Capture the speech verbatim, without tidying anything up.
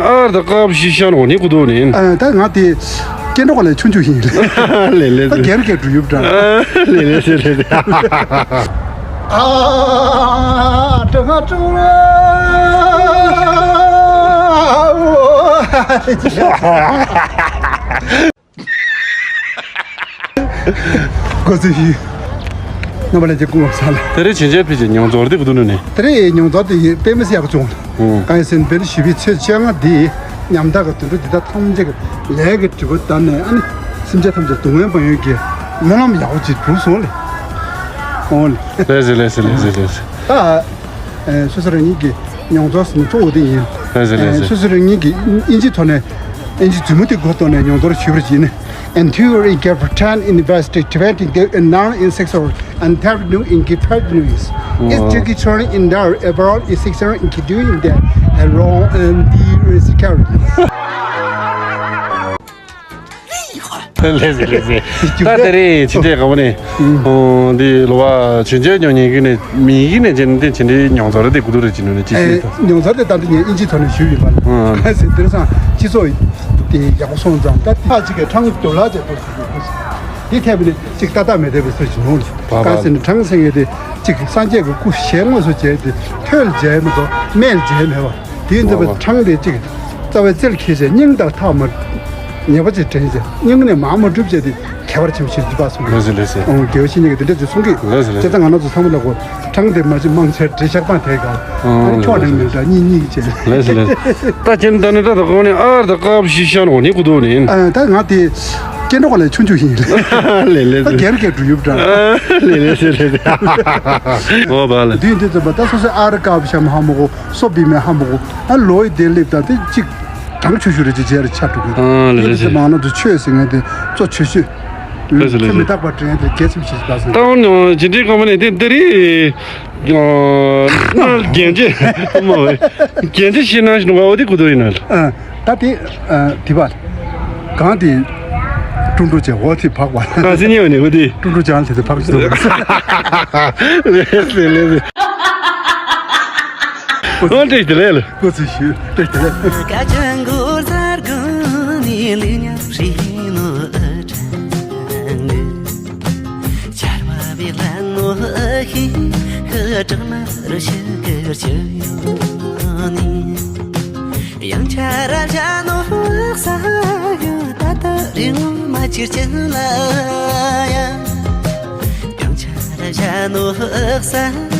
ཨར་ད་ཀབ་ཤི་ཤ་ནོ་ནི་ཀུ་དོ་ནི། ཨ་ད་ང་དེ་སྐྱེ་འགྲོ་ག་ལས་ཆུང་ཆུང་ཡིན། ལེ་ལེ་ད་སྒེར་སྒེར་འགྲོ་ཡུབ་འདྲ། ལེ་ལེ་ལེ་ལེ། ཨ་ད་ང་ཀྲུང་གོ་ཚེ་ཡིན། རྣམ་པ་ལྷན་རྒྱས་སྐུ་ངོ་ས་ལ། དེ་རིང་བྱིན་ཆེན་ཕི་ཅི་མྱོང་ཚོར་དེ་གུ་དུ་ནུ་ནི། དེ་རིང་མྱོང་ཚོར་དེ་ཡིན་དཔེ་མི་སྲིད་ཡག་བྱུང་། ཨུ། གང་ཡིན་ཟེར་ན་བེ་རི་ཞི་བའི་ཚེས་བཅོ་ལྔ་འདི་ཉམ་ཐག་གི་དུད་འགྲོ་འདི་དག་ཐམས་ཅད་ཀྱི་ལས་ཀྱི་འབྲས་བུ་བཏབ་ནས་ཨ་ནི་སེམས་ཅན་ཐམས་ཅད་སྡུག་བསྔལ་སྤང་ཡོད་ཀྱི་སྨོན་ལམ་ཡག་པོ་ཅིག་གྲུབ་སོང་ལེ། ཨོ་ལེ། ལེ་ཟེ་ལེ་ཟེ་ལེ་ཟེ་ལེ་ཟེ། ད། ཨེ་སོ་སོ་རང་ཉིད་ཀྱི་མྱོང་ཚོར་ཟིན་གཙོ་བོ་དེ་ཡིན། ལགས་སོ་ལགས་སོ། ཨེ་སོ་སོ་རང་ཉིད་ཀྱི་དབྱིན་ཇིའི་ཐོག་ནས་དབྱིན་ཇི་མཛུབ་མོ་དེ་མགོ་གཏོང་ནས་མྱོང་ཚོར་ཞུས་པར་བྱས་ནས། Until in Tibetan University, Tibetan in the in six or and Tibetan in Tibetan is. It's Jackie Chan in there, everyone is six or in Kidu in there, and wrong and the security. ལགས་སེ་ལགས་སེ། ད་དེ་རིང་ཕྱི་འབྲེལ་སྒང་མོ་ནས། ཨོ་འདི་ལོ་བ་བྱོན་བྱོན་མྱོང་ཉན་གི་ནས་མིན་གི་ནས་བྱེད་འདི་ཕྱི་འབྲེལ་མྱོང་ཚོར་དེ་གུ་དུ་རེ་བྱེད་ནུས་ནས་ཅི་ཞིག་ཨེ་མྱོང་ཚོར་དེ་ད་འདི་ངས་ཨིན་ཇི་ཐོག་ནས་ཞུས་ཡོད་པ་ལ། ཨ་ཟེར་དེར་སང་སྤྱི་ཚོགས་དེ་ཡག་པོ་སོང་ཙང་ད་ཐག་ཅིག་གི་ཁྲང་དུ་ལ་ཅེ་པོ་ཞིག་ཡོད། དེ་ཐད་པ་ནས་ཅིག་ཏག་ཏག་མེད་བསྡད་པའི་སུ་ཞིག་མྱོང་ལ། ག་ཟེར་ན་ཁྲང་ཟེར་ཡས་དེ་ཅིག་སངས་རྒྱས་ཀྱི་སྐུ་ཞལ་དངོས་སུ་མཇལ་ཏེ་ཐོས་ལ་མཇལ་མི་འདུག་སྨྲས་ལ་མཇལ་མེད་པ། དེའི་འདི་བ་ཁྲང་དེ་གཅིག་རྩ་བའི་རྩེར་འཁྱེར་བྱས་སྙིང་དང་ཐག་མ་ཉེས་པ་ཅིག་དྲན་བྱས་སྙིང་ནས་མ་མ་གྲུབ་བྱས་ཏེ་ཁྱད་པར་ཆེན་པོ་ཞིག་འདི་པ་སོང་། ལགས་སོ་ལགས་སོ། ཨོ་དགེ་བ་བཤེས་གཉེན་གྱིས་དེ་འདྲ་ཅིག་གསུང་གི། ལགས་སོ་ལགས་སོ། བྱས་ཙང་ང་རང་ཚོ་ཚང་མ་ལ་གོ་ཁྲང་དེ་མ་ཅིག་མང་ཆེ་བྲེ་ཤག་པང་དེ་ག་ཨ་ནི་ཕྱོགས་རིང་མི་འདྲ་གཉིས་གཉིས་བྱས། ལགས་སོ་ལགས་སོ། ད་ཁྱེད་ད་ནི་ད་ད་གོ་ནི་ཨར་ད་ཀབ་ཤི་ཤ་ནོ་ནི་གུ་དོ་ནི། ཨ་ད་ང་དེ་སྐྱེ་འགྲོ་ག་ལས་ཆུང་ཆུང་ཡིན། ལགས་སོ་ལགས་སོ། ད་སྒེར་སྒེར་འགྲོ་ཡུབ་འདྲ། ལགས་སོ་ལགས་སོ། ཨོ་བ་ལ། དུས་འདི་ཚོ་པ་ད་སོ་སོའི་ཨར་ཀབ་ཤ་མ་ཧ་མ་གོ་སོ་བི་མེ་ཧམ་པོ་ཨ་ལོའི་དེ་ལེབ་ད་དེ་གཅིག་གྲང་ཆུ་ཤུ་རེ་ཅི་ཇེ་རེ་ཆ་དྲུག་གི། ཨ་ལེ་ལེ་དེ་ལེ། མང་ན་དུ་ཆོས་ཟེར་ངན་དེ་གཙོ་ཆུ་ཤུ། ལེ་ལེ་ལེ་ཆུ་མི་ལེ། རྟག་པ་དྲན་དེ་གལ་ཆེན་ཞིག་ད་ཟེར། ཏང་ནང་ཇི་འདྲའི་གོ་མ་ནས་དེ་འདི་རི་ན་རྒྱན་ཆེ་མ་བས་རྒྱན་ཆེ་ཤི་ན་ཤི་ནུ་བ་འོ་དེ་གུ་དོ་ཡིན་ན། ད་དེ་དེ་བ་གང་དེ་ཀྲུང་ཀྲུང་བྱས་འོ་དེ་བག་བ། ག་སི་ཉེ་བ་ནི་འོ་དེ། ཀྲུང་ཀྲུང་ཅང་དེ་དེ་བག་ཞིག་འདུག་ལེ་སེ་ལེ་སེ། འོ་འདྲེ་དེ་ལེ་ལེ། ཀོ་ཚི་ཞུ་འདྲེ་དེ་ལེ། ཀ་ཅང་གོ་ཟར་གོ་ནི་ལི་ཉ་རི་ནོ་ཨ་ཅང་གི། ཆར་མ་བི་ལ་ནོ་ཨ་ཧི་ཧི་ཀྲང་ན་རུ་ཤི་ཀི་ཆུ་ཡོ་ནི། ཡང་ཆ་ར་ཆ་ནོ་ཧོ་ས་གི་ད་ད་རི་ངོ་མ་ཅིར་ཅན་ལ་ཡ། ཡང་ཆ་ར་ཆ་ནོ་ཧོ་ས།